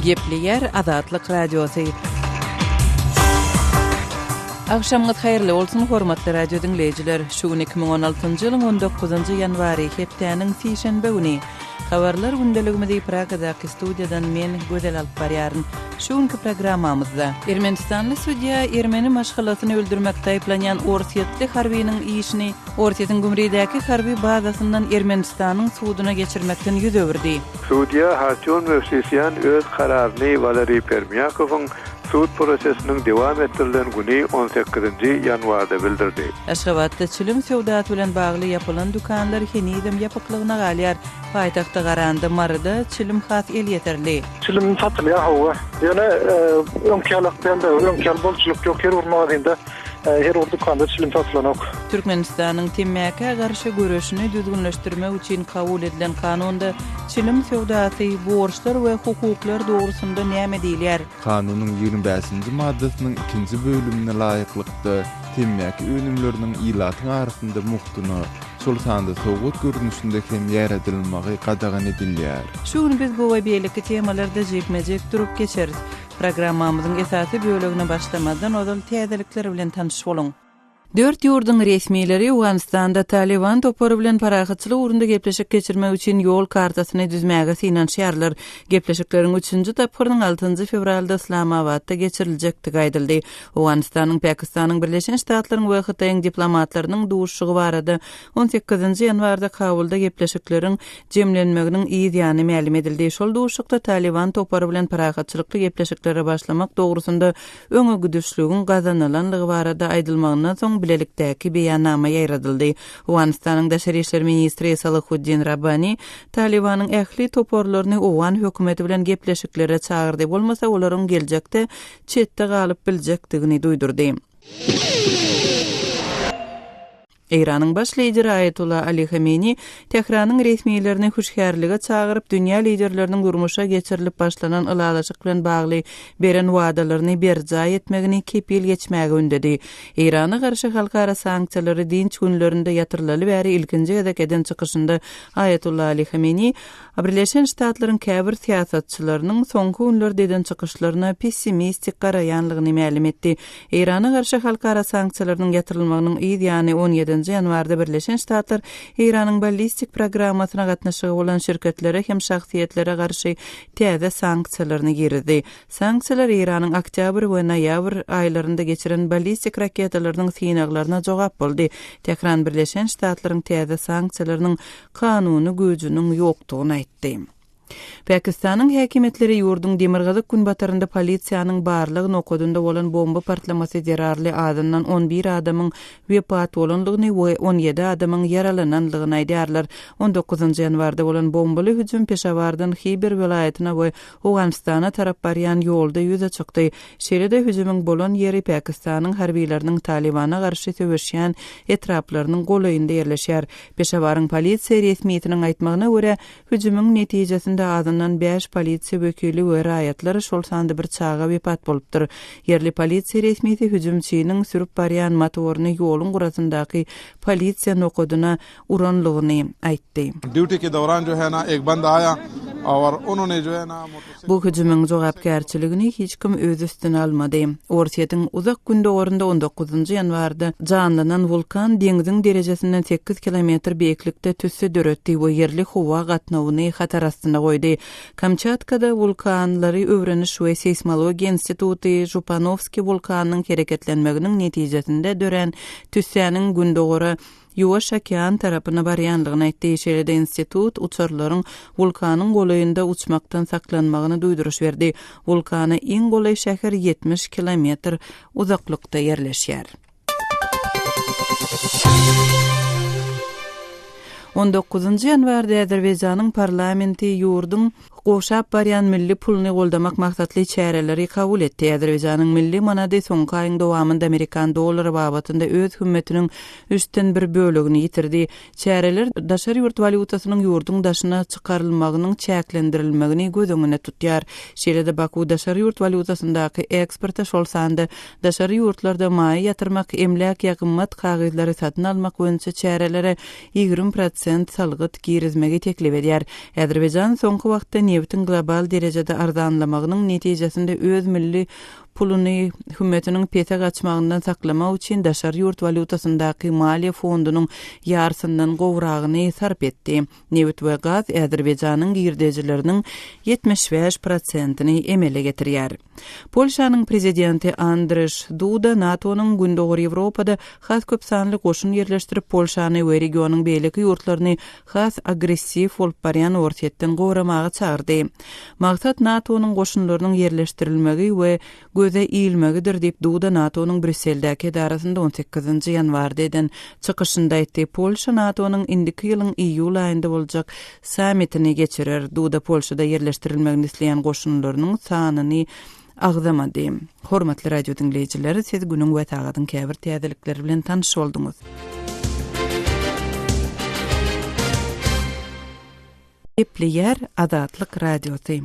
Gepleýär Azatlyk Radiosy. Agşamyňyz haýyrly bolsun, hormatly radio diňleýjiler! Şu gün 2016-njy ýylyň 19-njy ýanwary, hepdäniň sişenbe güni. Habarlar gündeligimizi Pragadaky studiýadan men, Gözel alyp barýaryn. Şu günki programmamyzda. Ermenistanly sudýa ermeni maşgalasyny öldürmekde aýyplanýan orsýetli harbynyň işini Orsýetiň Gümridäki harby bazasyndan Ermenistanyň suduna geçirmekden 100 öwürdi. Sudýa Hartýon Mewsisýan öz kararyny Waleriý Permýakowyň sud prosesiniň dowam etdirilen güni on sekizinji ýanwarda bildirdi. Aşgabatda çilim söwdasy bilen bagly ýapylan dükanlar henizem ýapyklygyna galýar. Paýtagta garanda Maryda çilim has elýeterli. Çilim satylýar hawa. Ýöne öňki ýalak dälde, öňki ýaly bolçulyk ýok her bir magazynda. Her bir dükanda çilim satylanok. Türkmenistanyň temmäkä garşy göreşini düzgünleşdirmek üçin kabul edilen kanunda çilim söwdasy, borçlar we hukuklar dogrusynda näme diýilýär? Kanunyň 25-nji maddasynyň ikinji bölümine laýyklykda, temmäki önümleriniň ilatyň arasynda mugtuna, şol sanda sowgat görnüşinde hem ýaýradylmagy gadagan edilýär. Şu gün biz bu we beýleki temalarda jikme-jik durup geçeris. Programmamyzyň esasy bölegine başlamazdan ozal täzelikler bilen tanyş boluň. Dört ýurduň resmileri Owganystanda Talyban topary bilen parahatçylyk ugrunda gepleşik geçirmek üçin ýol kartasyny düzmäge synanyşýarlar. Gepleşikleriň üçünji tapgyrynyň altynjy fewralda Yslamabatda geçiriljekdigi aýdyldy. Owganystanyň, Pakistanyň, Birleşen Ştatlaryň we Hytaýyň diplomatlarynyň duşuşygy barada on sekizinji ýanwarda Kabulda gepleşikleriň jemlenmeginiň yz ýany mälim edildi. Şol duşuşykda Talyban topary bilen parahatçylykly gepleşiklere başlamak dogrusynda öňe gidişligiň gazanylanlygy barada aýdylmagyndan soň bilelikdäki beýannama ýaýradyldy. Owganystanyň daşary işler ministri Salahuddin Rabbani Talybanyň ähli toparlaryny owgan hökümeti bilen gepleşiklere çagyrdy, bolmasa olaryň geljekde çetde galyp biljekdigini duýdurdy. Eýranyň baş lideri Aýatolla Ali Hameni Tähranyň resmilerini hüşgärlige çagyryp, dünýä liderleriniň durmuşa geçirilip başlanan ylalaşyk bilen bagly beren wadalaryny berjaý etmegini kepil geçmäge ündedi. Eýrana garşy halkara sanksiýalary dynç günlerinde ýatyrylaly bäri ilkinji gezek eden çykyşynda Aýatolla Ali Hameni Birleşen Ştatlaryň käbir syýasatçylarynyň soňky günlerde eden çykyşlaryna pessimistik garaýanlygyny mälim etdi. Eýrana garşy halkara sanksiýalarynyň ýatyrylmagynyň yz ýany on ýedinji ýanwarda Birleşen Ştatlar Eýranyň ballistik programmasyna gatnaşygy bolan şirketlere hem şahsyýetlere garşy täze sanksiýalaryny girizdi. Sanksiýalar Eýranyň oktýabr we noýabr aýlarynda geçiren ballistik raketalarynyň synaglaryna jogap boldy. Tähran Birleşen Ştatlaryň täze sanksiýalarynyň kanuny güýjüniň ýokdugyny aýtdy. Pakistanyň häkimiýetleri ýurduň demirgazyk-günbatarynda polisiýanyň barlag nokadynda bolan bomba partlamasy zerarly azyndan on bir adamyň wepat bolandygyny we on ýedi adamyň ýaralanandygyny aýdýarlar. On dokuzynjy ýanwarda bolan bombaly hüjüm Peşawardan Hiber welaýatyna we Owganystana tarap barýan ýolda ýüze çykdy. Şeýle-de hüjümiň bolan ýeri Pakistanyň harbylarynyň Talybana garşy söweşýän etraplarynyň golaýynda ýerleşýär. Peşawaryň polisiýa resmisiniň aýtmagyna görä, hüjümiň netijesinde azyndan bäş polisiýa wekili we raýatlar, şol sanda bir çaga wepat bolupdyr. Ýerli polisiýa resmisi hüjümçiniň sürüp barýan motoryny ýoluň gyrasyndaky polisiýa nokadyna uranlygyny aýtdy. Bu hüjümiň jogapkärçiligini hiç kim öz üstüne almady. Orsýetiň uzak gündogarynda on dokuzynjy ýanwarda janlanan wulkan deňziň derejesinden sekiz kilometr beýiklikde tüsse döretdi we ýerli howa gatnawyny hatar astynda goýdy. Kamçatkada wulkanlary öwreniş we seýsmologiýa instituty Županowskiý wulkanynyň hereketlenmeginiň netijesinde dörän tüssäniň gündogara Ýuwaş okean tarapyna barýandygyny aýtdy. Şeýle-de institut uçarlaryň wulkanyň golaýynda uçmakdan saklanmagyny duýduryş berdi. Wulkana iň golaý şäher 70 kilometr uzaklykda ýerleşýär. On dokuzynjy ýanwarda Azerbaýjanyň parlamenti ýurduň gowşap barýan milli puluny goldamak maksatly çäreleri kabul etdi. Azerbaýjanyň milli manady soňky aýyň dowamynda amerikan dollary babatynda öz hümmetiniň üçden bir bölegini ýitirdi. Çäreler daşary ýurt walýutasynyň ýurduň daşyna çykarylmagynyň çäklendirilmegini göz öňünde tutýar. Şeýle-de Baku daşary ýurt walýutasyndaky eksporta, şol sanda daşary ýurtlarda maýa ýatyrmak, emläk ýa gymmat kagyzlary satyn almak boýunça çärelere 20 prosent salgyt girizmegi teklip edýär. Azerbaýjan soňky wagtda. nebitiň global derejede arzanlamagynyň netijesinde öz milli puluny hümmetiniň pese gaçmagyndan saklamak üçin daşary ýurt walýutasyndaky maliýe fondunyň ýarsyndan gowragyny sarp etdi. Nebit we gaz Azerbaýjanyň girdejileriniň 75 prosentini emele getirýär. Polşanyň prezidenti Andrež Duda NATO-nyň Gündogar Ýewropada has köp sanly goşun ýerleşdirip, Polşany we regionyň beýleki ýurtlaryny has agressiw bolup barýan Orsýetden goramaga çagyrdy. Maksat NATO-nyň goşunlarynyň ýerleşdirilmegi we göze ilmegidir diýip, Duda NATO-nyň Brýusseldäki edarasynda on sekizinji ýanwarda eden çykyşynda aýtdy. Polşa NATO-nyň indiki ýylyň iýul aýynda boljak sammitini geçirer. Duda Polşada ýerleşdirilmegini isleýän goşunlarynyň sanyny agzamady. Hormatly radio diňleýjiler, siz günüň we sagadyň käbir täzelikleri bilen tanyş bolduňyz. Gepleýär Azatlyk Radiosy.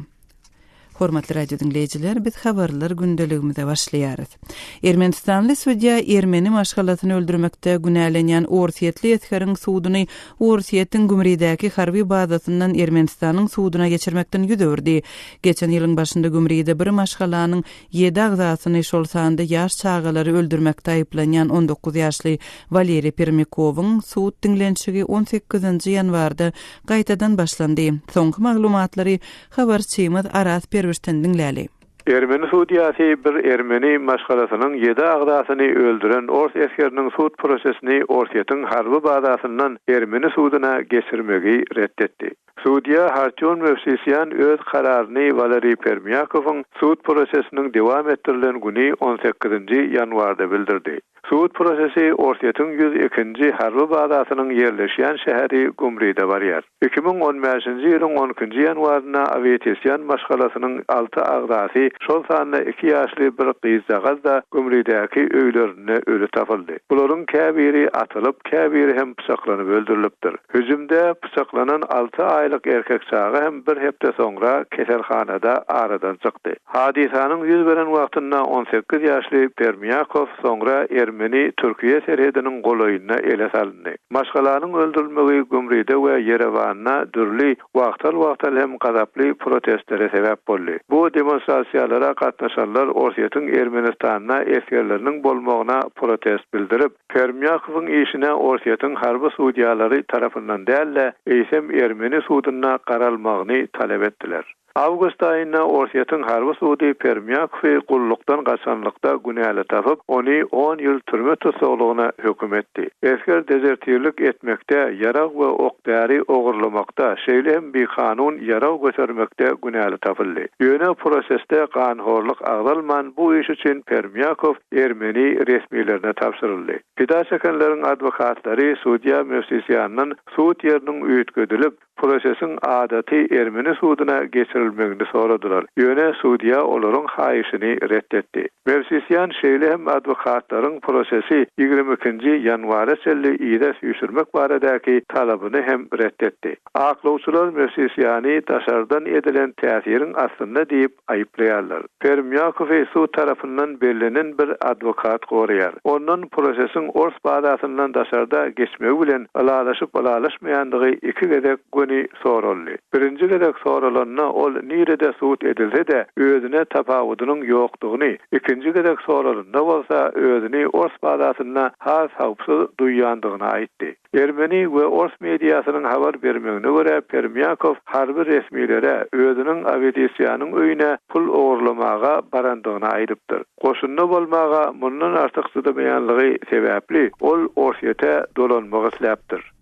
Hormatly radio diňleýjiler, biz habarlar gündeligimize başlaýarys. Ermenistanly sudýa ermeni maşgalasyny öldürmekde günälenýän orsýetli esgeriň suduny Orsýetiň Gümridäki harby bazasyndan Ermenistanyň suduna geçirmekden ýüz öwürdi. Geçen ýylyň başynda Gümride bir maşgalanyň ýedi agzasyny, şol sanda ýaş çagalary öldürmekde aýyplanýan 19 ýaşly Waleriý Permýakowyň sud diňlenişigi on sekizinji ýanwarda gaýtadan başlandy. Soňky maglumatlary habarçymyz Araz Perwişden diňläli. Ermeni sudýasy bir ermeni maşgalasynyň ýedi agzasyny öldüren ors esgeriniň sud prosesini Orsýetiň harby bazasyndan ermeni suduna geçirmegi ret etdi. Sudýa Hartýun Mewsisýan öz kararyny Waleriý Permýakowyň sud prosesiniň dowam etdirilen güni on sekizinji ýanwarda bildirdi. Sud prosesi Orsýetiň 102-nji harby bazasynyň ýerleşýän şäheri Gumride barýar. 2015-nji ýylyň on ikinji ýanwarynda Awetesýan maşgalasynyň alty agzasy, şol sanda iki ýaşly bir gyzjagaz-da Gumridäki öýlerinde öli tapyldy. Bularyň käbiri atylyp, käbiri hem pyçaklanyp öldürilipdir. Hüjümde pyçaklanan alty aýlyk erkek çaga hem bir hepde soňra keselhanada aradan çykdy. Hadysanyň ýüz beren wagtynda 18 ýaşly Permýakow soňra ermeni-türkiýe serhediniň golaýynda ele salyndy. Maşgalanyň öldürilmegi Gümride we Ýerewanda dürli, wagtal-wagtal hem gazaply protestlere sebäp boldy. Bu demonstrasiýalara gatnaşanlar Orsýetiň Ermenistanda esgerleriniň bolmagyna protest bildirip, Permýakowyň işine Orsýetiň harby sudýalary tarapyndan däl-de, eýsem ermeni sudunda garalmagyny talap etdiler. Awgust aýynda Orsýetiň harby sudy Permýakowy gullukdan gaçanlykda günäli tapyp, ony on ýyl türme tussaglygyna höküm etdi. Esger dezertirlik etmekde, ýarag we ok-däri ogurlamakda, şeýle hem bikanun ýarag götermekde günäli tapyldy. Ýöne prosesde ganhorluk agzalman, bu iş üçin Permýakow ermeni resmilerine tabşyryldy. Pida çekenleriň adwokatlary sudýa Mewsisýandan sud ýeriniň üýtgedilip, prosesiň adaty ermeni suduna geçirilmegini soradylar, ýöne sudýa olaryň haýyşyny ret etdi. Mewsisýan şeýle hem adwokatlaryň prosesi 22-nji ýanwara çenli yza süýşürmek baradaky talabyny hem ret etdi. Aklawçylar Mewsisýany daşardan edilen täsiriň astynda diýip aýyplaýarlar. Permýakowy sud tarapyndan bellenen bir adwokat goraýar. Ondan prosesiň ors bazasyndan daşarda geçmegi bilen ylalaşyp-ylalaşmaýandygy iki gezek göni soraldy. Birinji gezek soralanda ol nirede sud edilse-de özüne tapawudynyň ýokdugyny, ikinji gezek soralanda bolsa özüni ors bazasynda has howpsuz duýýandygyny aýtdy. Ermeni we ors mediasynyň habar bermegine görä, Permýakow harby resmilere özüniň Awedisýanyň öýüne pul ogurlamaga barandygyny aýdypdyr. Goşunda bolmaga mundan artyk çydamaýanlygy sebäpli, ol Orsýete dolanmak isläpdir.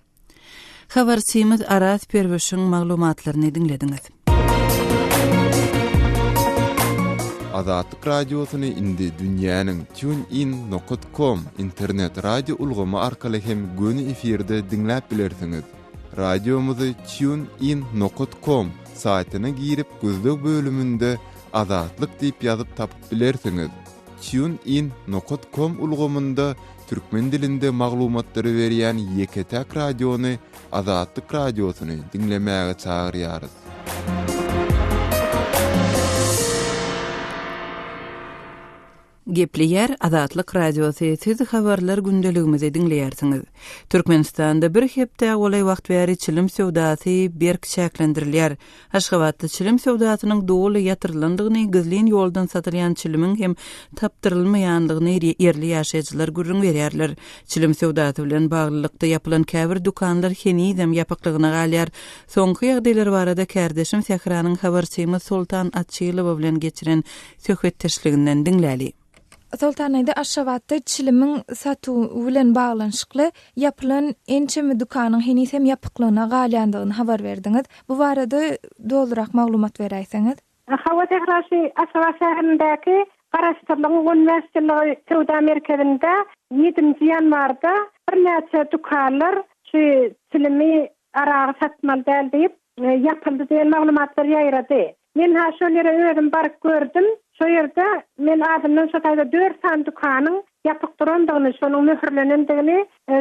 Habarçymyz Araz Perwişiň maglumatlaryny diňlediňiz. Azatlyk Radiosyny indi dünýäniň TuneIn nokat com internet radio ulgamy arkaly hem göni efirde diňläp bilersiňiz. Radiomyzy TuneIn nokat com saýtyna girip gözleg bölüminde Azatlyk diýip ýazyp tapyp bilersiňiz. TuneIn nokat com ulgamynda türkmen dilinde maglumatlary berýän ýeke-täk radiony Azatlyk Radiosyny diňlemäge çagyrýarys. Gepleýär Azatlyk Radiosy, siz habarlar gündeligimizi diňleýärsiňiz. Türkmenistanda bir hepdä golaý wagt bäri çilim söwdasy berk çäklendirilýär. Aşgabatda çilim söwdasynyň doly ýatyrylandygyny, gizlin ýoldan satylýan çilimiň hem tapdyrylmaýandygyny ýerli ýaşaýjylar gürrüň berýärler. Çilim söwdasy bilen baglylykda ýapylan käbir dükanlar henizem ýapyklygyna galýar. Soňky ýagdaýlar barada kärdeşim Sähranyň habarçymyz Soltan Açylowa bilen geçiren söhbetdeşliginden diňläli. Soltan aýda Aşgabatda çilimiň satuwy bilen baglanyşykly ýapylan ençeme dükanyň heniz hem ýapyklygyna galýandygyny habar berdiňiz. Bu barada dolurak maglumat beräýseňiz. Hawa Sähra şu Aşgabat şäherindäki Garaşsyzlygyň on bäş ýyllygy söwda merkezinde ýedinji ýanwarda birnäçe dükanlar şu çilimi, aragy satmaly däl diýip ýapyldy diýen maglumatlar ýaýrady. Men-ha şol ýere özüm baryp gördüm. Şo ýerde men azyndan şo taýda dört sany dükanyň ýapyk durandygyny, şonuň möhürlenendigini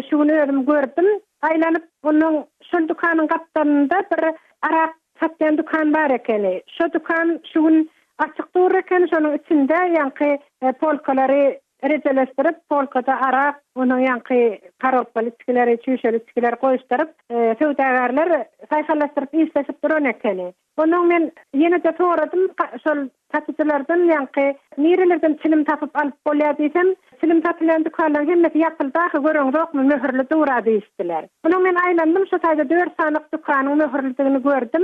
şu gün özüm gördüm. Aýlanyp, onnoň şol dükanyň gapdalynda bir arak satýan dükan bar ekeni. Şo dükan şu gün açyk dur ekeni, şonuň içinde ýaňky polkalary rejeleşdirip, polkada arak, onuň ýaňky korobkaly içgileri, çüýşeli içgileri goýuşdyryp, söwdagärler saýhallaşdyryp işleşip duran ekeni. Onnoň men ýene-de soradym şol satyjylardan ýaňky nirelerden çilim tapyp alyp bolýar diýsem, çilim satylýan dükanlaryň hemmesi ýapyldy ahy göreňzokmy möhürli dur-a diýişdiler. Onnoň men aýlandym şo taýda dört sanyk dükanyň möhürlidigini gördüm.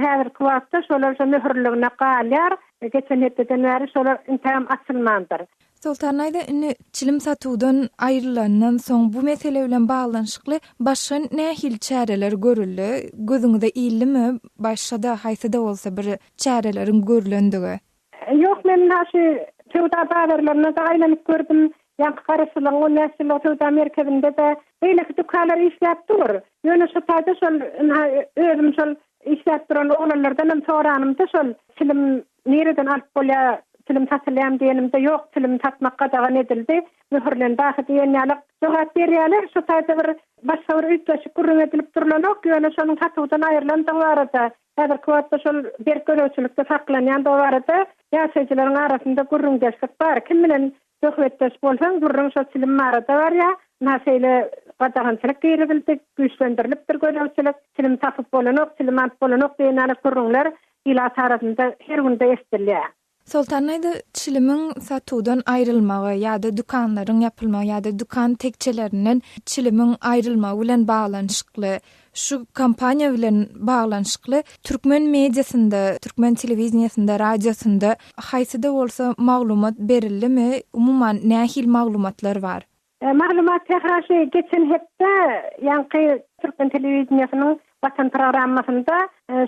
Häzirki wagtda şolar şo möhürligine galýar. Geçen hepdeden bäri şolar intägem açylmandyr. Soltan daýza, indi çilim satuwdan aýrylandan soň bu mesele bilen baglanyşykly başga nähili çäreler görüldi? Gözüňize ildimi başga-da haýsy-da bolsa bir çäreleriň görlendigi? Ýok, men ynha şu söwda bazarlaryna-da aýlanyp gördüm. Ýaňky Garaşsyzlygyň on bäş ýyllyk söwda merkezinde-de beýleki dükanlar işläp dur. Ýöne şu taýda şol ynha özüm şol işläp duran oglanlardanam soranymda şol çilim Nireden alyp bolýar, çilim satylýamy diýenimde, ýok, çilim satmak gadagan edildi, möhürlendi ahy diýen ýaly jogap berýärler. Şu taýda bir başga bir üýtgeşik gürrüň edilip durlanok, ýöne şonuň satuwdan aýrylandygy barada, häzirki wagtda şol berk gözegçilikde saklanýandygy barada ýaşaýjylaryň arasynda gürrüňdeşlik bar. Kim bilen söhbetdeş bolsaň, gürrüň şo çilim barada barýar. Ynha şeýle gadagançylyk girizildi, güýçlendirilipdir gözegçilik, çilim tapyp bolanok, çilim alyp bolanok diýen ýaly gürrüňler ilat arasynda her günde eşidilýär. Soltan aýda çilimiň satuwdan aýrylmagy ýa-da dükanlaryň ýapylmagy ýa-da dükan tekjelerinden çilimiň aýrylmagy bilen baglanyşykly, şu kampaniýa bilen baglanyşykly türkmen mediasynda, türkmen telewideniýesinde, radiosynda haýsy-da bolsa maglumat berildimi, umuman nähili maglumatlar bar? Maglumat Sähra şu geçen hepde ýaňky türkmen telewideniýesiniň Watan programmasynda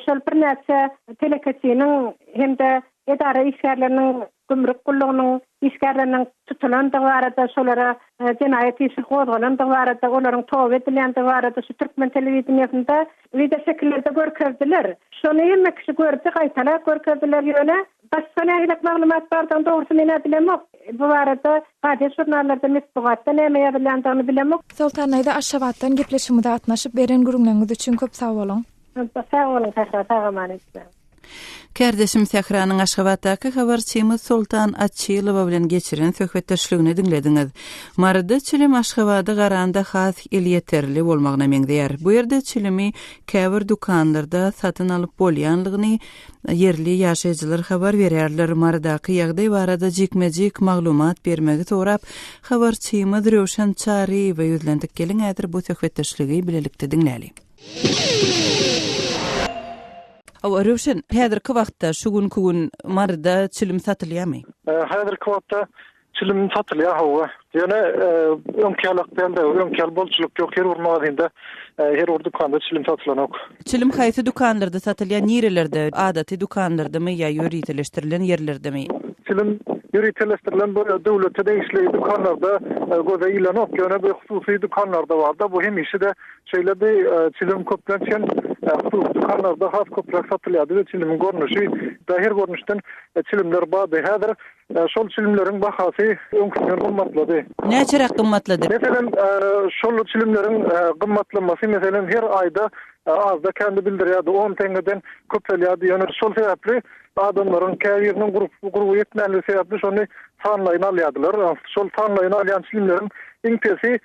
şol birnäçe telekeçiniň hem-de edara işgärleriniň, gümrük gullugynyň işgärleriniň tutulandygy barada, şolara jenaýat işi gozgalandygy barada, olaryň toba edilýändigi barada şu türkmen telewideniýesinde wideoşekillerde görkezdiler. Şony hemme kişi gördi, gaýtalap görkezdiler, ýöne Başga nähilek maglumat bardygyny dogrusy men-ä bilemok. Bu barada gazet-žurnallarda, metbugatda näme ýazylýandygyny bilemok. Soltan daýza Aşgabatdan gepleşigimize gatnaşyp beren gürrüňleriňiz üçin köp sag boluň. Sag boluň Sähra sag aman etmäň. Kärdeşim Sähranyň Aşgabatdaky habarçymyz Soltan Açylowa bilen geçiren söhbetdeşligini diňlediňiz. Maryda çilim Aşgabada garanda has elýeterli bolmagyna meňzeýär. Bu ýerde çilimi käbir dükanlarda satyn alyp bolýanlygyny Ýerli ýaşaýjylar habar berýärler. Marydaky ýagdaý barada jikme-jik maglumat bermegi sorap, habarçymyz Röwşen Çaryýewe ýüzlendik. Geliň, häzir bu söhbetdeşligi bilelikde diňläli. Hawa, Röwşen, häzirki wagtda, şu günki gün Maryda çilim satylýarmy? Häzirki wagtda Çilim satylýar hawa. Ýöne öňki ýalak däl-de, öňki ýaly bolçulyk ýok. Her bir magazynda, her bir dükanda çilim satylanok. Çilim haýsy dükanlarda satylýar, nirelerde? Adaty dükanlardamy ýa ýöriteleşdirilen ýerlerdemi? Çilim ýöriteleşdirilen bu döwlete degişli dükanlarda göze ilenok. Ýöne bu hususy dükanlarda bar-da. Bu hemişe-de şeýledi. Çilim köplenç hem hususy dükanlarda has köpräk satylýardy we çilimiň görnüşi, her görnüşden çilimler bardy. Häzir. Şol çilimleriň bahasy öňküsinden gymmatlady. Näçeräk gymmatlady? Meselem, şol çilimleriň gymmatlamasy, meselem, her aýda azda-kände bildirýärdi, on teňňeden köpelýärdi. Ýöne şol sebäpli adamlaryň käbiriniň gurby ýetmänligi sebäpli şony sanlaýyn alýardylar. Şol sanlaýyn alýan çilimleriň iň pesi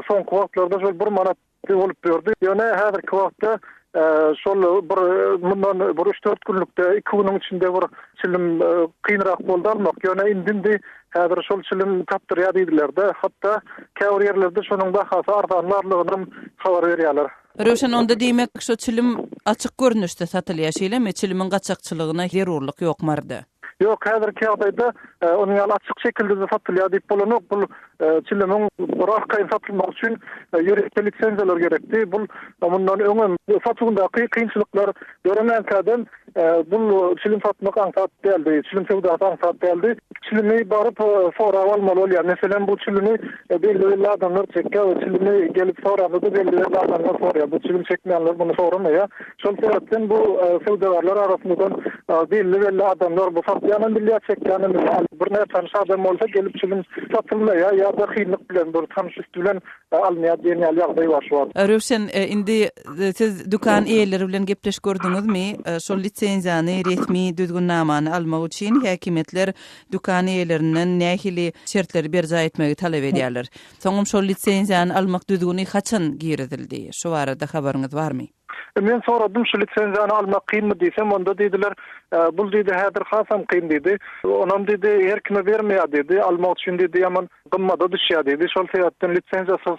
soňky wagtlarda şol bir manat bolup ýördi. Ýöne häzirki wagtda şol bir mundan bir üç-dört günlükde, iki günüň içinde bir çilim kynrak boldy almak. Ýöne indi-indi häzir şol çilim tapdyrýar diýdiler-de. Hatda käbir ýerlerde şonuň bahasy arzanlarlygynam habar berýärler. Röwşen, onda diýmek, şo çilim açyk görnüşde satylýar, şeýlemi? Çilimiň gaçakçylygyna zerurlyk ýok Maryda. Ýok, häzirki ýagdaýda onuň ýaly açyk şekilde-de satylýar diýip bolanok. Bul çilimiň bir arkaýyn satylmagy üçin ýörite lisenziýalar gerekdi. Bul mundan öňem satuwyndaky kynçylyklar döremänkäden bul çilim satmak aňsat däldi, çilim söwdasy aňsat däldi. Çilimi baryp sorap almaly bolýar. Meselem, bu çilimi belli-belli adamlar çekýär we çilimi gelip soranda-da belli-belli adamlar soraýar. Bu çilim çekmeýänler muny soramaýar. Şol sebäpden bu söwdagärler arasyndan belli-belli adamlar bu satýanam bilýär, çekýänem bilýär. Bir nätanyş adam bolsa gelip çilim satylmaýar ýa-da kynlyk bilen bir tanyş üsti bilen alynýar diýen ýaly ýagdaý bar şu wagt. Röwşen, indi siz dükan eýeleri bilen gepleşip gördüňizmi? Şol lisenziýany, resmi düzgünnamany almak üçin häkimiýetler dükan eýelerinden nähili şertleri berjaý etmegi talap edýärler? Soňam şol lisenziýany almak düzgüni haçan girizildi? Şu barada habaryňyz barmy? Men soradym şu lisenziýany almak kynmy diýsem, onda diýdiler, bul diýdi häzir hasam kyn diýdi. Onam diýdi her kime bermeýär diýdi, almak üçin diýdi ýaman gymmada düşýär diýdi. Şol sebäpden lisenziýasyz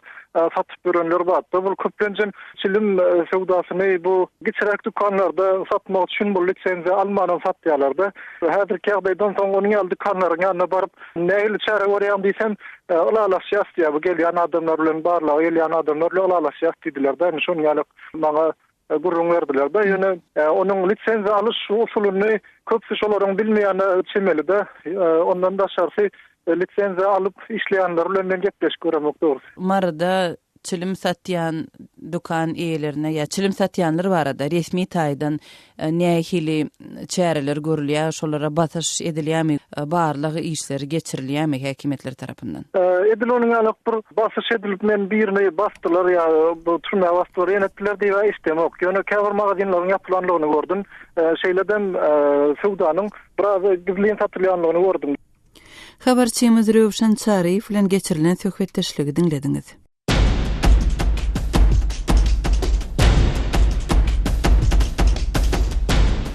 satyp ýörenler bardy. Bul köplenjem çilim söwdasyny bu kiçiräk dükanlarda satmak üçin bu lisenziýa almanam satýarlar-da. Häzirki ýagdaýdan soň onuň ýaly dükanlaryň ýanyna baryp nähili çäre görýäň diýsem, ylalaşýas diýýär. Bu gelýän adamlar bilen, barlaga gelýän adamlar bilen ylalaşýas diýdiler-de. Indi şonuň ýaly maňa gürrüň berdiler-de. Ýöne onuň lisenziýa alyş usulyny köpüsi şolaryň bilmeýäne çemeli-de. Ondan daşarysy lisenziýa alyp işleýänler bilen men gepleşip göremok dogrusy. Maryda çilim satýan dükan eýelerine ýa çilim satýanlar barada resmi taýdan nähili çäreler görülýär, şolara basyş edilýärmi, barlag işleri geçirilýärmi häkimiýetler tarapyndan? Edil onuň ýaly bir basyş edilip men birini basdylar ýa bu türmä basdylar ýene etdiler diýip eşidemok. Ýöne käbir magazinleriň ýapylanlygyny gördüm. Şeýle-dem söwdanyň biraz gizlin satylýanlygyny gördüm. Habarçymyz Röwşen Çaryýew bilen geçirilen söhbetdeşligi diňlediňiz.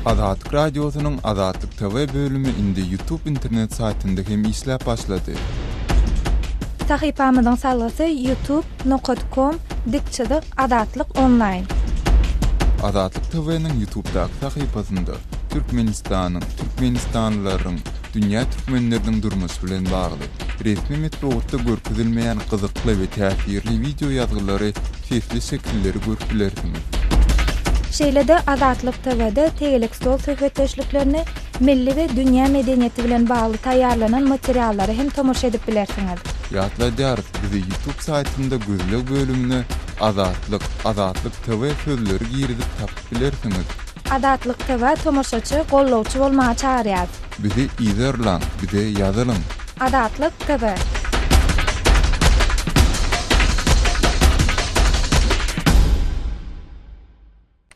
Azatlyk Radiosynyň Azatlyk TV bölümi indi YouTube internet saýtynda hem işläp başlady. Sahypamyzyň salgysy youtube nokat kom dik çyzyk azatlyk onlaýn. Azatlyk TV-niň YouTubedaky sahypasynda Türkmenistanyň, türkmenistanlylaryň, dünýä türkmenleriniň durmuşy bilen bagly, resmi metbugatda görkezilmeýän gyzykly we täsirli wideo ýazgylary, sesli şekilleri görüp bilersiňiz. Şeýle-de Azatlyk TW-de tegelek stol söhbetdeşliklerini, milli we dünýä medeniýeti bilen bagly taýýarlanan materiallara hem tomaşa edip bilersiňiz. Ýatladýarys, bizi YouTube saýtynda gözleg bölümine Azatlyk, Azatlyk TV sözleri girizip tapyp bilersiňiz. Azatlyk TV tomaşaçy, gollawçy bolmaga çagyrýar. Bizi yzarlaň, bize ýazylyň. Azatlyk TV.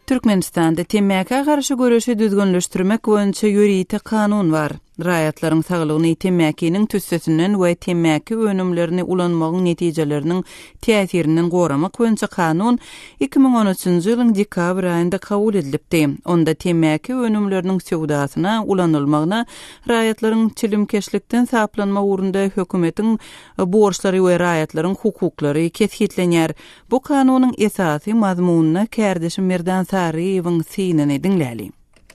Türkmenistanda temmäkä garşy göreşi düzgünleşdirmek boýunça ýörite kanun bar. Raýatlaryň saglygyny temmäkiniň tüssesinden we temmäki önümlerini ulanmagyň netijeleriniň täsirinden goramak boýunça kanun 2013-nji ýylyň dekabr aýynda kabul edilipdi. Onda temmäki önümleriniň söwdasyna, ulanylmagyna, raýatlaryň çilimkeşlikden saplanmak ugrunda hökümetiň borçlary we raýatlaryň hukuklary kesgitlenýär. Bu kanunyň esasy mazmunyna kärdeşim Merdan Saryýewiň synyny diňläliň.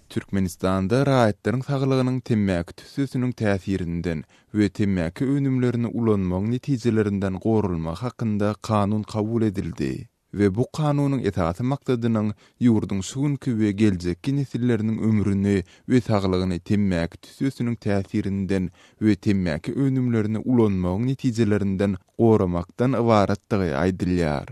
Türkmenistanda raýatlaryň saglygynyň temmäki tüssesiniň täsirinden we temmäki önümlerini ulanmagyň netijelerinden goralmagy hakynda kanun kabul edildi we bu kanunyň esasy maksadynyň ýurduň şu günki we geljekki nesilleriniň ömrüni we saglygyny temmäki tüssesiniň täsirinden we temmäki önümlerini ulanmagyň netijelerinden goramakdan ybaratdygy aýdylýar.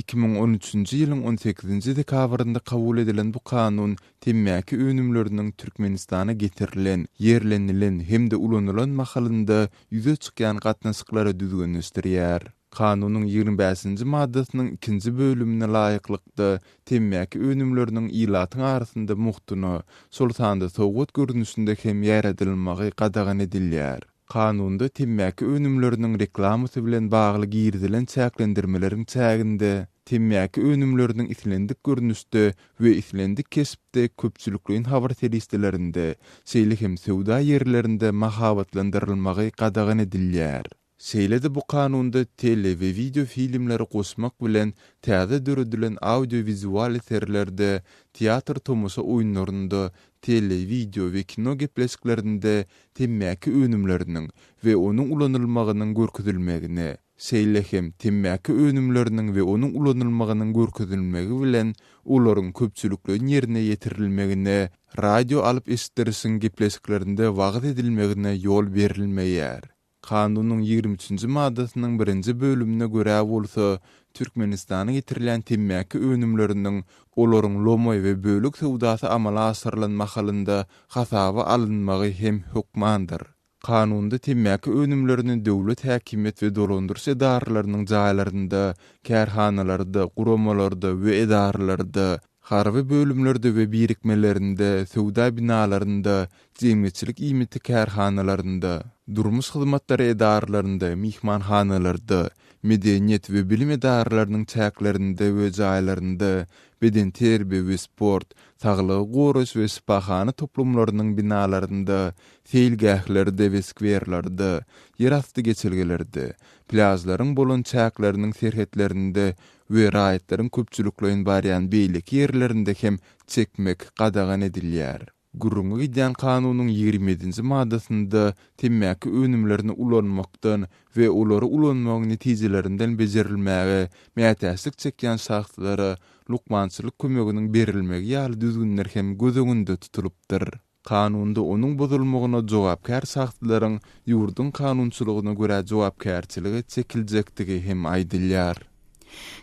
2013-nji ýylyň on sekizinji dekabrynda kabul edilen bu kanun temmäki önümleriniň Türkmenistana getirilen, ýerlenilen hem-de ulanylan mahalynda ýüze çykýan gatnaşyklary düzgünleşdirýär. Kanunyň ýigrimi bäşinji maddasynyň ikinji bölümine laýyklykda, temmäki önümleriniň ilatyň arasynda mugtuna, şol sanda sowgat görnüşinde hem ýaýradylmagy gadagan edilýär. Kanunda temmäki önümleriniň reklamasy bilen bagly girizilen çäklendirmeleriň çäginde temmäki önümleriniň islendik görnüşde we islendik keşpde köpçülikleýin habar serişdelerinde, şeýle hem söwda ýerlerinde mahabatlandyrylmagy gadagan edilýär. Şeýle-de bu kanunda tele we wideo filmleri goşmak bilen täze döredilen audiowizual eserlerde, teatr-tomaşa oýunlarynda, tele, wideo we kino gepleşiklerinde temmäki önümleriniň we onuň ulanylmagynyň görkezilmegine, şeýle hem temmäki önümleriniň we onuň ulanylmagynyň görkezilmegi bilen olaryň köpçülikleýin ýerine ýetirilmegine, radio alyp eşitdirişiň gepleşiklerinde wagyz edilmegine ýol berilmeýär. Kanunyň ýigrimi üçünji maddasynyň birinji bölümine görä bolsa, Türkmenistana getirilýän temmäki önümleriniň, olaryň lomaý we bölek söwdasy amala aşyrylan mahalynda hasaba alynmagy hem hökmandyr. Kanunda temmäki önümlerini döwlet häkimiýet we dolandyryş edaralarynyň jaýlarynda, kärhanalarda, guramalarda we edaralarda, Harby bölümlerde we birikmelerinde, söwda binalarynda, jemgyýetçilik iýmiti kärhanalarynda, durmuş hyzmatlary edaralarynda, myhmanhanalarda, medeniýet we bilim edaralarynyň çäklerinde we jaýlarynda, bedenterbiýe we sport, saglygy goraýyş we şypahana toplumlarynyň binalarynda, seýilgählerde we skwerlerde, ýerasty geçelgelerde, plýažlaryň bolan çäkleriniň serhetlerinde we raýatlaryň köpçülikleýin barýan beýleki ýerlerinde hem çekmek gadagan edilýär. Gürrüňi gidýän kanunyň ýigrimi ýedinji maddasynda temmäki önümlerini ulanmakdan we olary ulanmagyň netijelerinden bejerilmäge mätäçlik çekýän şahslara lukmançylyk kömeginiň berilmegi ýaly düzgünler hem göz öňünde tutulypdyr. Kanunda onuň bozulmagyna jogapkär şahslaryň ýurduň kanunçylygyna görä jogapkärçilige çekiljekdigi hem aýdylýar.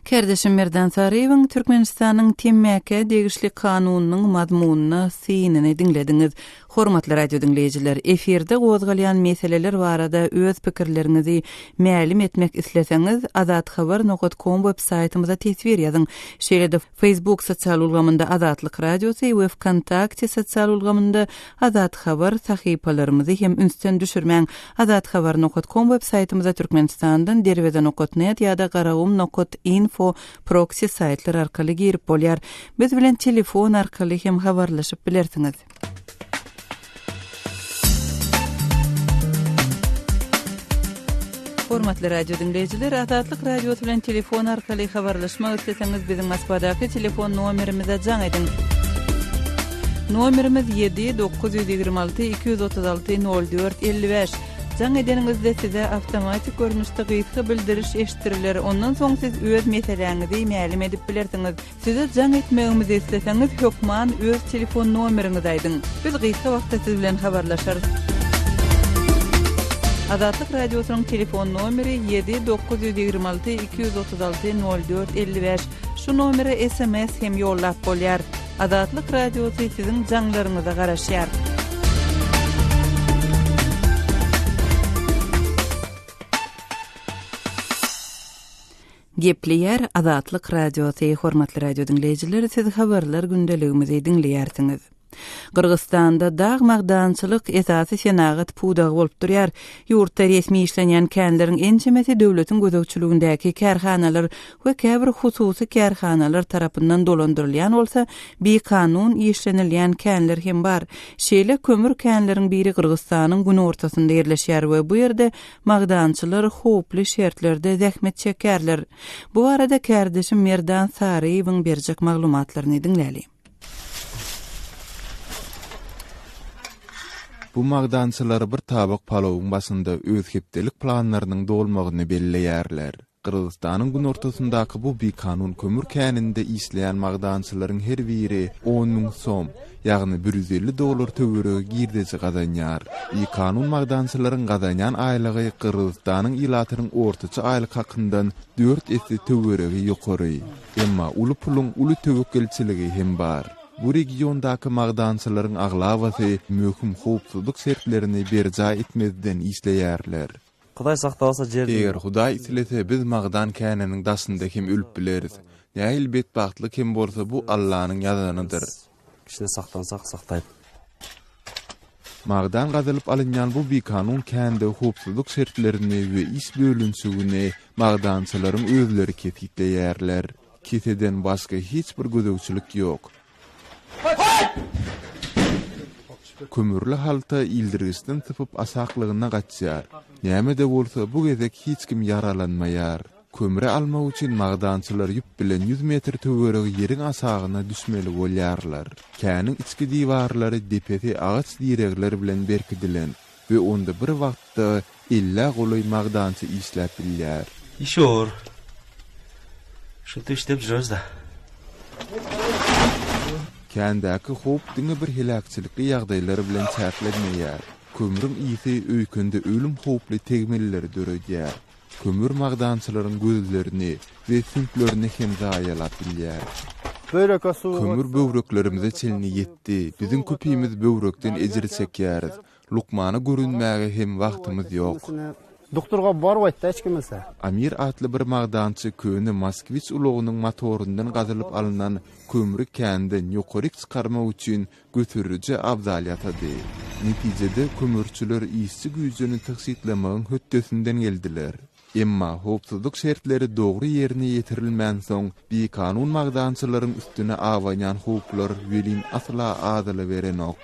Kärdeşim Merdan Saryýewiň Türkmenistanyň temmäkä degişli kanunynyň mazmunyna synyny diňlediňiz. Hormatly radiodiňleýjiler, efirde gozgalýan meseleler barada öz pikirleriňizi mälim etmek isleseňiz, azathabar nokat kom web saýtymyza teswir ýazyň. Şeýle-de Facebook sosial ulgamynda Azatlyk Radiosy we Wkontakte sosial ulgamynda Azat Habar sahypalarymyzy hem ünsden düşürmäň. Azathabar nokat kom web saýtymyza Türkmenistandan Derweze nokat net ýa-da Garagum nokat info proksi saýtlar arkaly girip bolýar. Biz bilen telefon arkaly hem habarlaşyp bilersiňiz. Hormatly radio diňleýjiler, Azatlyk Radiosy bilen telefon arkaly habarlaşmak isleseňiz, biziň Moskwadaky telefon nomerimize jaň ediň. Nomerimiz 7 926 236 04 55. Jaň edeniňizde size awtomatik görnüşde gysga bildiriş eşitdiriler. Ondan soň siz öz meseläňizi mälim edip bilersiňiz. Size jaň etmegimizi isleseňiz hökman öz telefon nomeriňizi aýdyň. Biz gysga wagtda siz bilen habarlaşarys. Azatlyk Radiosynyň telefon nomeri 7 926 236 04 55. Şu nomere sms hem ýollap bolýar. Azatlyk Radiosy siziň jaňlaryňyza garaşýar. Gepleýär Azatlyk Radiosy, Hormatly radio diňleýjiler, siz habarlar gündeligimizi diňleýärsiňiz. Gyrgyzystanda dag magdançylyk esasy senagat pudagy bolup durýar. Ýurtda resmi işlenýän känleriň ençemesi döwletiň gözegçiligindäki kärhanalar we käbir hususy kärhanalar tarapyndan dolandyrylýan bolsa, bikanun işlenilýän känler hem bar. Şeýle kömür känleriň biri Gyrgyzystanyň günortasynda ýerleşýär we bu ýerde Magdançylar howply şertlerde zähmet çekerler. Bu barada kärdeşim Merdan Saryýewiň berjek maglumatlaryny diňläli. Bu magdançylar bir tabak palowyň başynda öz hepdelik planlarynyň dolmagyny belleýärler. Gyrgyzystanyň günortasyndaky bu bikanun kömür käninde işleýän magdançylaryň her biri 10 000 som, ýagny 150 dollar töweregi girdeji gazanýar. Bikanun magdançylaryň gazanýan aýlygy Gyrgyzystanyň ilatynyň ortaça aýlyk hakyndan dört esse töweregi ýokary. Emma uly puluň uly töwekgelçiligi hem bar. Bu regiondaky magdançylaryň aglabasy möhüm howpsuzlyk şertlerini berjaý etmezden işleýärler. Hudaý saklasa jer. Eger Hudaý islese biz magdan käniniň daşynda hem ölüp bileris. Nähili betbagtlyk hem bolsa bu Allanyň ýazanydyr. Kişide saklansak sakdaýyp. Magdan gazylyp alynýan bu bikanun kände howpsuzlyk şertlerini we iş bölünişigini magdançylaryň özleri kesgitleýärler. Keseden başga hiç bir gözegçilik ýok. Kömürli halta ildirgiçden sypyp aşaklygyna gaçýar. Näme-de bolsa bu gezek hiç kim ýaralanmaýar. Kömri almak üçin magdançylar ýüp bilen ýüz metr töweregi ýeriň aşagyna düşmeli bolýarlar. Käniň içki diwarlary depesi agaç diregler bilen berkidilen we onda bir wagtda ellä golaý magdançy işläp bilýär. Iş ur. Şuntip işdep jürüz-dä. Kändäki howp diňe bir heläkçilikli ýagdaýlar bilen çäklenmeýär. Kömrüň ysy öýkende ölüm howply tegmilleri döredýär. Kömür magdançylaryň gözlerini we süňklerini hem zaýalap bilýär. Kömür böwreklerimize çenli ýetdi. Biziň köpimiz böwrekden ejir çekýäris. Lukmana görünmäge hem wagtymyz ýok. Amir atly bir magdançy köne Moskwiç ulagynyň motoryndan gazylyp alnan kömri känden ýokaryk çykarmak üçin göteriji abzal ýasady. Netijede, kömürçiler işçi güýjüni tygşytlamagyň hötdesinden geldiler. Emma howpsuzlyk şertleri dogry ýerine ýetirilmänsoň, bikanun magdançylaryň üstüne abanýan howplar welin asla azalyberenok.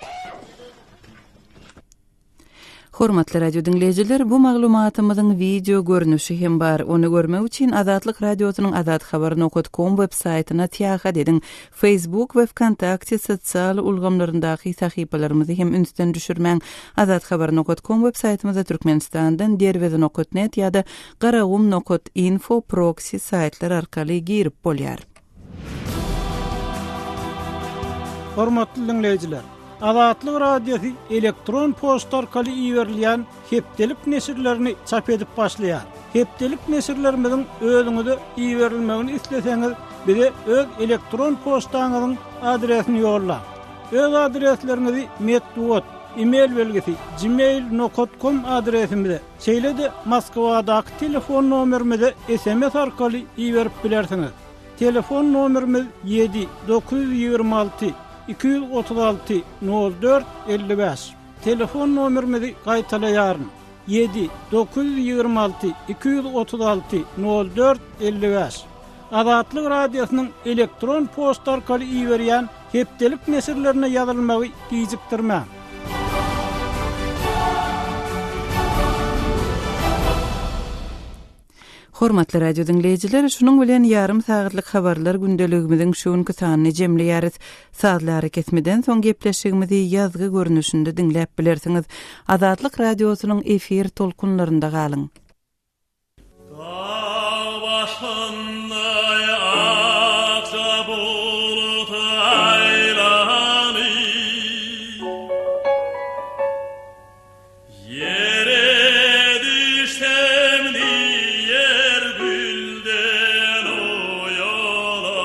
Hormatly radio diňleýjiler, bu maglumatymyzyň wideo görnüşi hem bar. Ony görmek üçin Azatlyk Radiosynyň azathabar nokat kom web saýtyna syýahat ediň. Facebook we Wkontakte sosial ulgamlaryndaky sahypalarymyzy hem ünsden düşürmäň. Azathabar nokat kom web saýtymyzda Türkmenistandan Derweze nokat net ýa-da Garagum nokat info proksi saýtlar arkaly girip bolýar. Hormatly diňleýjiler! Azatlyk Radiosy elektron poçta arkaly iberilýän hepdelik neşirlerini çap edip başlaýar. Hepdelik neşirlerimiziň özüňize iberilmegini isleseňiz, bize öz elektron poçtaňyzyň adresini ýollaň. Öz adresleriňizi metbugat, e-mail belgisi, gmail nokat kom adresimize, şeýle-de Moskwadaky telefon nomerimize sms arkaly iberip bilersiňiz. Telefon nomerimiz ýedi, 926 236 04 55. Telefon nomerimizi gaýtalaýaryn, ýedi, 926 236 04 55. Azatlyk Radiosynyň elektron poçta arkaly iberýän hepdelik neşirlerine ýazylmagy gijikdirmäň. Hormatly radio diňleýjiler, şunuň bilen ýarym sagatlyk habarlar gündeligimiziň şu günki sanyny jemleýäris. Sazly arakesmeden soň gepleşigimizi ýazgy görnüşinde diňläp bilersiňiz. Azatlyk Radiosynyň efir tolkunlarynda galyň. Dag başynda akja bulut aýlanyp, Ýere düşsem diýer gülden oýalar.